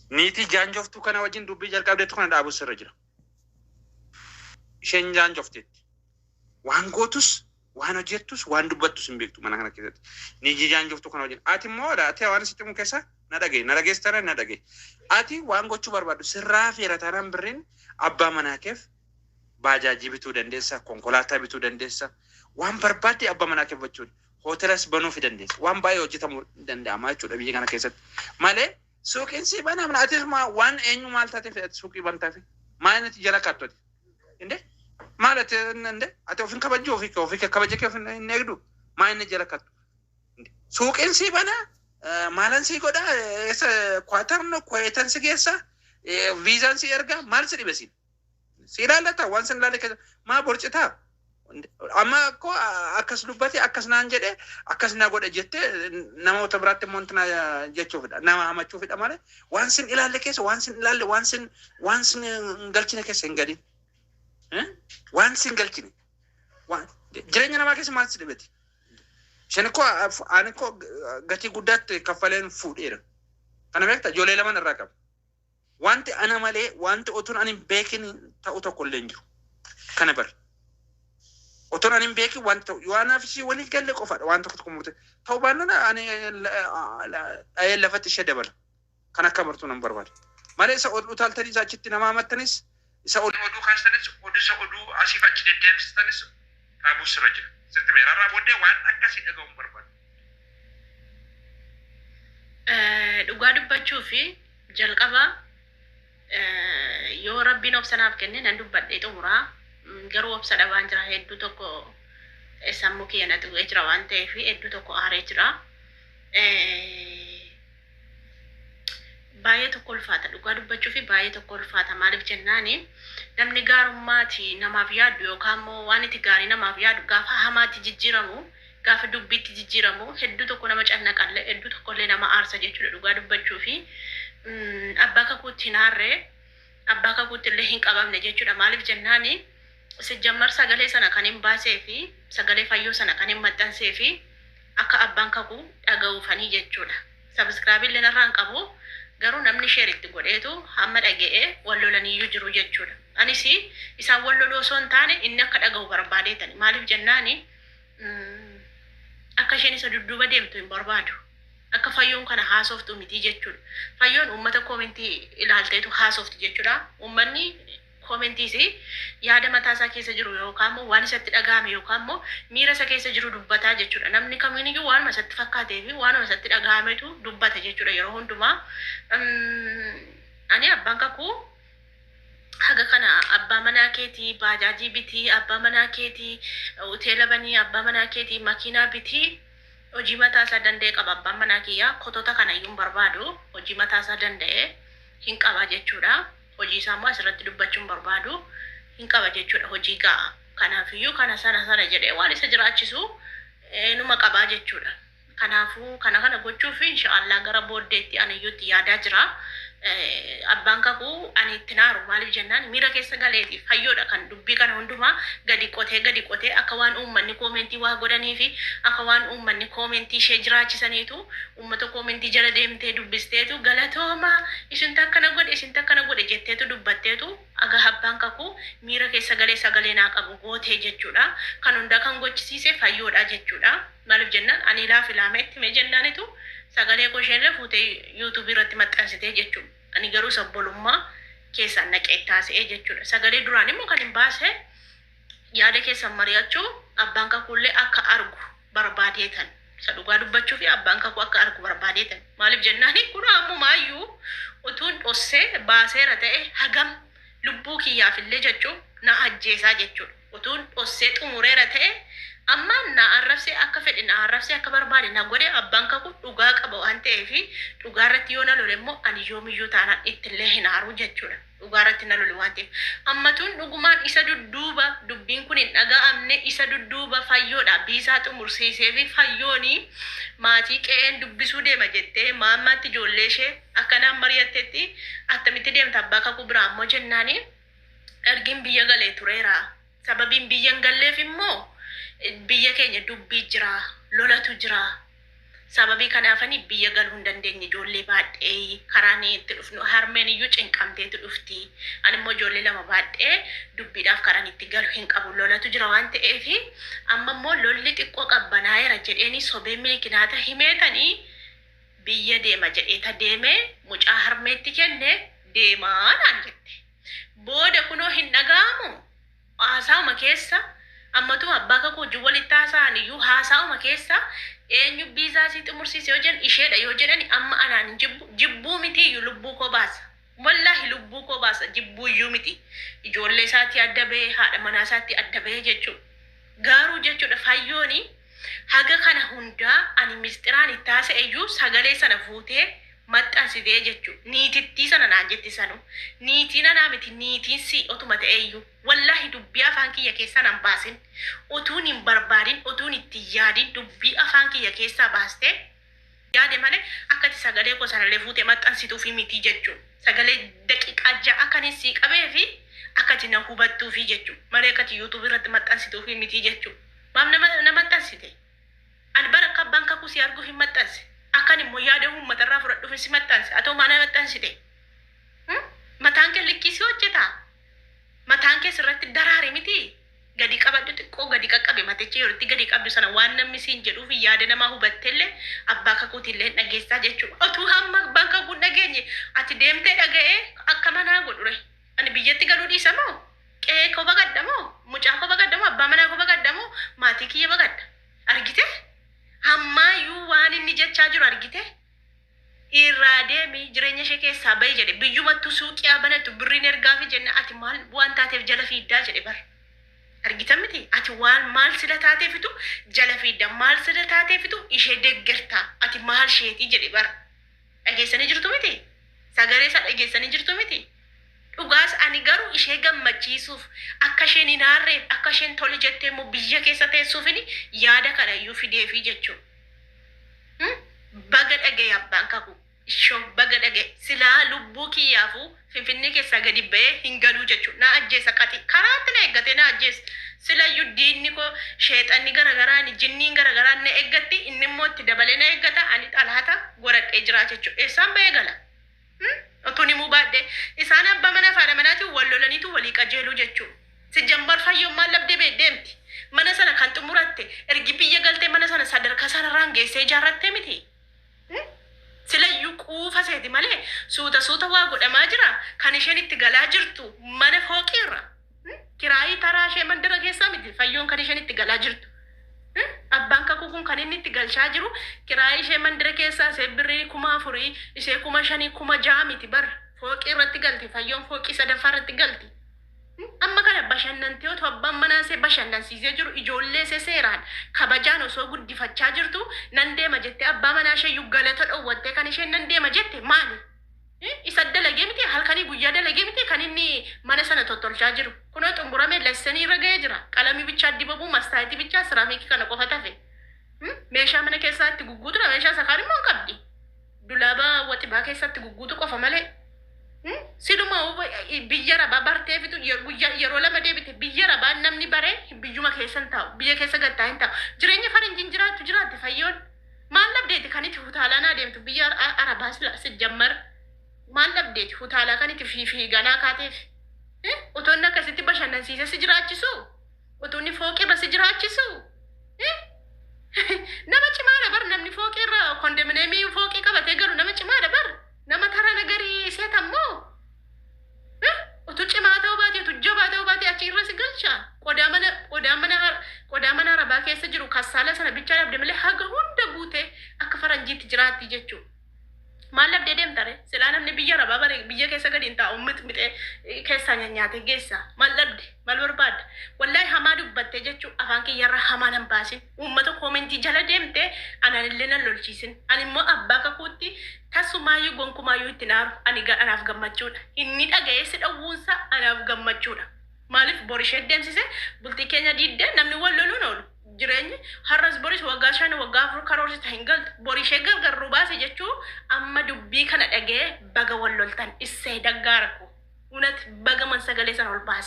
Niitii jaanjoftuu kana wajjin dubbii jalqabdeetu kana dhaabuu sirra jira. Isheen jaanjofteetti. Waan gootus, waan hojjettus, waan dubbattus hin beektu mana kana keessatti. Niitii jaanjoftuu kana wajjin. Ati immoo ati waan sitti himu keessa na dhaga'i. Na dhageessa taanaan na dhaga'i. Ati waan gochuu barbaaddu sirraa feera taanaan birriin abbaa manaa keef baajaajii bituu dandeessa, konkolaataa bituu dandeessa. Waan barbaadde abbaa manaa keef gochuudha. Hootelas banuufi dandeessa. Waan baay'ee hojjetamuu danda'ama jechuudha biyya kana keessatti. Malee suuqiin sii banaa mana atis waan eenyu maal taateef ati suuqii bantaafi? Maal ati jala kaattu ati? Inde maal ati inde ati of hin kabajju ofii kee ofii kee kabaja kee of hin eegdu maal inni jala kaattu? Suuqiin sii banaa maalan sii godha eessa kwaatarno kuweetan si geessa viizaan si erga maal si dhibe siin? Si ilaallata waan sin ilaalle keessa maa borcitaa? Amma akkoo akkas dubbate akkas naan jedhe akkas na godhe jettee namoota biraatti immoo intina jechuufidha. Nama hamachuufidha malee waan sin ilaalle keessa waan sin ilaalle waan sin waan sin hin galchine keessa hin galin. Waan sin galchine. Jireenya namaa keessa maal si dhibeti? Isheen koo ani koo gatii guddaatti kaffaleen fuudheera. Kana beekta ijoollee laman irraa qaba. Wanti ana malee wanti otuun ani hin beekin ta'u tokko illee hin jiru. Kana bari. Otuun ani hin beekin wanti ta'u yoo anaaf ishee walii galle qofaadha waan tokko tokko murte. Ta'u baannaan ani dhahee lafatti ishee dabala. Kan akka martuu nan barbaada. Malee isa ol utaaltanii isa achitti nama hamattanis isa ol oduu kaastanis oduu isa oduu asiif achi deddeemsistanis dhaabuu sirra jira. Sirtti meera irraa booddee waan akkasii dhaga'uu hin barbaadu. Dhugaa dubbachuuf jalqaba yoo Rabbiin obsa naaf kenne nan dubbadhee xumura. Garuu obsa dhabaan jira hedduu tokko sammuu kiyya na tuqee jira waan ta'eef hedduu tokko aaree jira. Baay'ee tokko ulfaata dhugaa dubbachuuf baay'ee tokko ulfaata maaliif jennaani namni gaarummaati namaaf yaaddu yookaan immoo waan itti gaarii namaaf yaadu gaafa hamaatti jijjiiramu gaafa dubbiitti jijjiiramu hedduu tokko nama cannaqalle hedduu tokkollee nama aarsa jechuudha dhugaa dubbachuufi abbaa kakuutti hin aarre abbaa kakuutti illee hin qabamne jechuudha maaliif jennaani sijjammar sagalee sana kan hin baasee fi sagalee fayyoo sana kan hin maxxansee fi akka abbaan kakuu dhaga'uufanii jechuudha. Subscribe illee narraa hin qabu garuu namni share itti godheetu hamma dhaga'e wal lolaniiyyuu jiru jechuudha. Anis isaan wal loluu osoo hin taane inni akka dhaga'u barbaadeetani. Maaliif jennaani akka isheen isa dudduuba deemtu hin barbaadu. Akka fayyoon kana haasoftu miti jechuudha. Fayyoon uummata koomentii ilaalteetu haasofti jechuudha. Uummanni Comments yaada mataa isaa keessa jiru yookaan immoo waan isatti dhaga'ame yookaan immoo miira isa keessa jiru dubbataa jechuudha. Namni kamiiniyyuu waanuma isatti fakkaatee fi waanuma isatti dhaga'ametu dubbata jechuudha yeroo hundumaa. Ani abbaan kakuu haga kana abbaa manaa keetii baajaajii bitii, abbaa manaa keetii hoteela banii, abbaa manaa keetii makiinaa bitii hojii mataa isaa danda'e qaba abbaan manaa kiyya kotota kana iyyuu hin barbaadu hojii mataa isaa danda'e hin qaba jechuudha. Hojii isaa immoo asirratti dubbachuu hin barbaadu. Hin qaba jechuudha hojii ga'a. Kanaafiyyuu kana sana sana jedhee waan isa jiraachisu numa qabaa jechuudha. Kanaafuu kana kana gochuuf insha'Allah gara booddeetti aniyyuu itti yaadaa jira. Abbaan kakuu ani itti hin aaru maaliif jennaan miira keessa galeeti fayyoodha kan dubbii kana hundumaa gadi qotee gadi qotee akka waan uummanni koomentii waa godhaniifi akka waan uummanni koomentii ishee jiraachisaniitu Uummata koomentii jala deemtee dubbisteetu galatoomaa isintu akkana godhe isintu akkana godhe jetteetu dubbatteetu aga abbaan kakuu miira keessa galee sagalee naa qabu gootee jechuudha. Kan hundaa kan gochisiise fayyoodha jechuudha. Maaliif jennaan ani ilaaf ilaamee itti hime jennaanitu sagalee koo isheenillee fuutee yuutuubii irratti maxxansitee jechuudha. Ani garuu isa obbolummaa keessaan naqee itti haasa'ee jechuudha. Sagalee duraan immoo kan hin baase yaada keessan mari'achuu abbaan kakuullee akka argu barbaadeetan. Isa dhugaa dubbachuufi abbaan kakuu akka argu barbaadeetan. Maaliif jennaani kunoo ammumaayyuu utuun dhossee baaseera ta'e hagam lubbuu kiyyaafillee jechuu na ajjeesaa jechuudha. Utuun dhossee xumureera ta'e amma na arrabsee akka fedhe na arrabsee akka barbaade na godhe abbaan kakuu dhugaa qaba waan ta'eefi dhugaa irratti yoo na lole immoo ani yoomiyyuu taanaan ittillee hin aaru jechuudha. Dhugaa irratti na lole waan ta'eef. Amma tun dhugumaan isa dudduuba dubbiin kun hin dhaga'amne isa dudduuba fayyoodha biisaa xumursiiseefi fayyooni maatii qe'een dubbisuu deema jettee maammaatti ijoollee ishee akkanaan mari'attetti attamitti deemta abbaa kakuu biraa ammoo jennaani ergin biyya galee tureera sababiin biyya hin galleef immoo biyya keenya dubbii jira lolatu jira. Sababii kanaafani biyya galuu hin dandeenye ijoollee baadhee karaan itti dhufnu harmeen iyyuu cinqamteetu dhufti. Ani immoo ijoollee lama baadhee dubbiidhaaf karaan itti galu hin qabu. Lolatu jira waan ta'eef amma immoo lolli xiqqoo qabbanaa'eera jedheeni sobee milikinaata himeetanii biyya deema jedheeta deemee mucaa harmeetti kenne deemaa naan jette. Booda kunoo hin dhaga'amu. Haasauma keessa ammatuma abbaa kakuu wajjin walitti haasa'an iyyuu haasauma keessa eenyu biizaa sii xumursiise yoo jedhan isheedha yoo jedhan amma anaan hin jibbu jibbuu miti iyyuu lubbuu koo baasa. Wallaahi lubbuu koo baasa jibbuu iyyuu miti. Ijoollee isaatti adda bahee haadha manaa isaatti adda bahee jechuudha. Garuu jechuudha fayyooni haga kana hundaa ani misxiraan itti haasa'e iyyuu sagalee sana fuutee maxxansitee jechuudha. Niitittii sana naan jetti sanu. Niitiin anaa miti niitiin si otuma ta'e iyyuu. Wallaahi dubbii afaan kiyya keessaa nan baasin. Utuun hin barbaadin utuun itti yaadin dubbii afaan kiyya keessaa baastee yaade malee akkati sagalee koo sanallee fuutee maxxansituufi miti jechuudha. Sagalee daqiiqaa 6 kan sii qabee fi akkati na hubattuufi jechuudha. Malee akkati yuutuubii irratti maxxansituufi miti jechuudha. Maaf nama na maxxansite? Ani bara akka abbaan kakuu si arguuf hin maxxanse. Akkan immoo yaada uummatarraa fudhadhuuf si maxxanse. Haa ta'u maal na maxxansite? Mataan kee likkii si hojjetaa? Mataan kee sirratti daraare miti? Gadi qabadhu xiqqoo gadi qaqqabe matichi yeroo itti gadi qabdu sana waan namni siin jedhuuf yaada namaa hubattellee abbaa kakuutillee hin dhageessaa jechuudha. Otuu hamma abbaan kakuu hin dhageenye ati deemtee dhaga'ee akka manaa godhure. Ani biyyatti galuu dhiisa moo? Qe'ee koo baqadha moo? Mucaa koo baqadha moo? Abbaa manaa koo baqadha moo? Maatii kiyya baqadha? Argite? Hammaayyuu waan inni jechaa jiru argite? Irraa deemi jireenya ishee keessaa bahi jedhe biyyumattuu suuqii haa banattu birriin ergaafi jenne ati maal waan taateef jala fiiddaa jedhe bar. Argitan miti ati waan maal sila taateefitu jala fiidda maal sila taateefitu ishee deggerta ati maal isheetii jedhe bar. Dhageessanii jirtu miti? Sagalee isaa dhageessanii jirtu miti? Dhugaas ani garuu ishee gammachiisuuf akka isheen hin aarreef akka isheen tole jettee immoo biyya keessa teessuufini yaada kana iyyuu fideefii jechuudha. Baga dhagaye abbaan kakuu. Ishoo baga dhagaye. Silaa lubbuu kiyyaafuu Finfinnee keessaa gadi ba'ee hin galuu jechuudha. Na ajjeesa qaxi. Karaatti na eeggatee na ajjeesa. Silayyuu diinni koo sheexanni garagaraa jinniin garagaraa na eeggatti inni immoo itti dabalee na eeggata ani xalaata godhadhee jira jechuudha. Eessaan ba'ee gala? Utuun himuu baadhee isaan abbaa manaa fi haadha manaatiin wal lolaniitu walii qajeeluu jechuudha. Sijjambar fayyoon maal dhabdee bee deemti. Mana sana kan xumuratte ergi biyya galtee mana sana sadarkaa sanarraan geessee ijaarratte miti. Silayyuu quufa seeti malee suuta suuta waa godhamaa jira kan isheen itti galaa jirtu mana fooqiirra. Kiraayii taraa ishee mandara keessaa miti fayyoon kan isheen itti galaa jirtu. Abbaan kakuu kun kan inni itti galchaa jiru kiraayii ishee mandara keessaa ishee birrii 4000 ishee 5000 6000 miti bar fooqii irratti galti fayyoon fooqii sadaffaa irratti galti. Amma kana bashannantee otoo abbaan manaa ishee bashannansiisee jiru ijoollee ishee seeraan kabajaan osoo guddifachaa jirtu nan deema jettee abbaa manaa ishee iyyuu galata dhowwattee kan isheen nan deema jette maali? Isa dalagee miti halkanii guyyaa dalagee miti kan inni mana sana tottolchaa jiru. Kunoo xumuramee lassanii irra ga'ee jira. Qalamii bichaa dibamuu mastaayitii bichaa siraamikii kana qofa tafe. Meeshaa mana keessaa itti gugguutudha meeshaa isa kaan immoo hin qabdi. Dulaaba waxibaa keessatti gugguutu qofa malee. Siluma biyya rabaa bartee fitu guyyaa yeroo lama deebite biyya rabaa namni baree biyyuma keessa hin taa'u biyya keessa gattaa hin taa'u. Jireenya faranjiin jiraattu jiraatte fayyoon. Maal dhabdeeti kan itti hutaalaa deemtu biyya arabaa sijjammar. Maal dhabdeeti hutaalaa kan itti fiiganaa kaateef. Otoo inni akkasitti bashannansiisee si jiraachisu? Otoo inni fooqirra si jiraachisu? Nama cimaadha bar namni fooqirra kondominiyeemii fooqii qabatee galu nama cimaadha bar. Nama tara nagarii seetammoo. Utuu cimaa ta'uu baate utuu jabaa ta'uu baate achi irra si galcha. Qodaa mana qodaa mana qodaa mana arabaa keessa jiru kassaala sana bichaa dhabde malee haga hunda guutee akka faranjiitti jiraatti jechuudha. Maal dhabdee deemta ree? Silaa namni biyya arabaa bare biyya keessa gadi hin taa'u mixmixee keessaa nyaatee geessa. Maal dhabde? Maal barbaadda? Wallaahi hamaa dubbattee jechuu afaan kiyyarra hamaa nan baasin. Uummata koomentii jala deemtee anaan nan lolchiisin. Ani immoo abbaa kakuutti tasumaayyuu gonkumaayyuu itti naaru ani anaaf gammachuudha. Inni dhaga'ee si dhowwuunsa anaaf gammachuudha. Maaliif bor ishee deemsise bultii keenya diiddee namni wal loluun oolu. Jireenyi har'as boris waggaa 5 waggaa 4 karoorsita hin galtu. Bor ishee gargarru baase jechuu amma dubbii kana dhaga'ee baga wal loltan issee daggaara ko. Unat baga man sagalee sana ol baase.